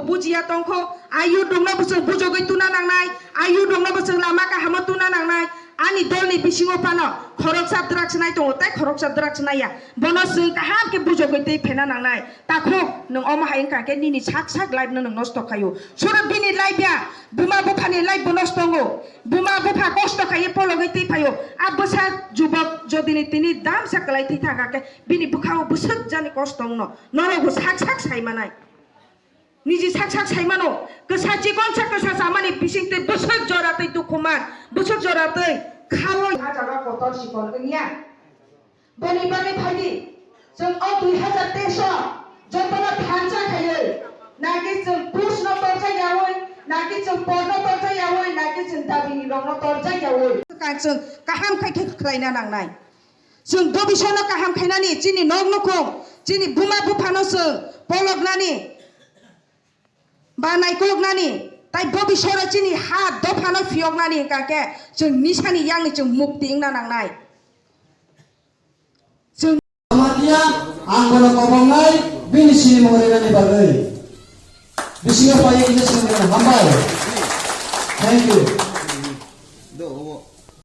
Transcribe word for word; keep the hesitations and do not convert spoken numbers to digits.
Bujiya tongkho, ayudongno bwswng bujogwi tuna nangnai, ayudongno bwswng lama kahamo tuna nangnai. Ani dolni bisingo phano khoroksa drugs nai tongo, tei khoroksa drugs naiya. Bono chwng kaham khe bujogwi tei phena nangnai. Takhuk nwng omo hai wngkha khe nini sak sak life no nwng nosto khaio. Soro bini life ya, buma buphani life bo nosto wngo. Buma bupha kosto khaiwi pologwi twi phaio. A bwsa jubok jodini tini damsa kwlai thwi thangkha khe bini bwkhao bwswk jani kosto wngno. Norok bo sak sak sai manai. Niji sak sak sai mano, kwsa chikonsa kwsa chamani bising twi bwswk jora twi dukhu man, bwswk jora twi khaloi. A jaga kotor chikon wngya. Boni bagwi phaidi, chwng o dui hazar teis o jotono thansa khaiwi, naki chwng push no torjak yawi, naki chwng por no torjak yawi, naki chwng dabini rok no torjak yawi. Ka-, chwng kaham khai khe khlaina nangnai. Chwng bobiswrno kaham khainani, chini nok nukhung, chini buma buphano chwng poloknani ba naikoloknani, tai bobiswro chini ha dophano phiyoknani hwnkha khe chwng nisani yakni chwng mukti wngna nangnai. Chwng Amatiya, ang bono kobongnai, bini sinimung rinani bagwi. Bisingo paiwi kisa sinimung hambai. Thank you.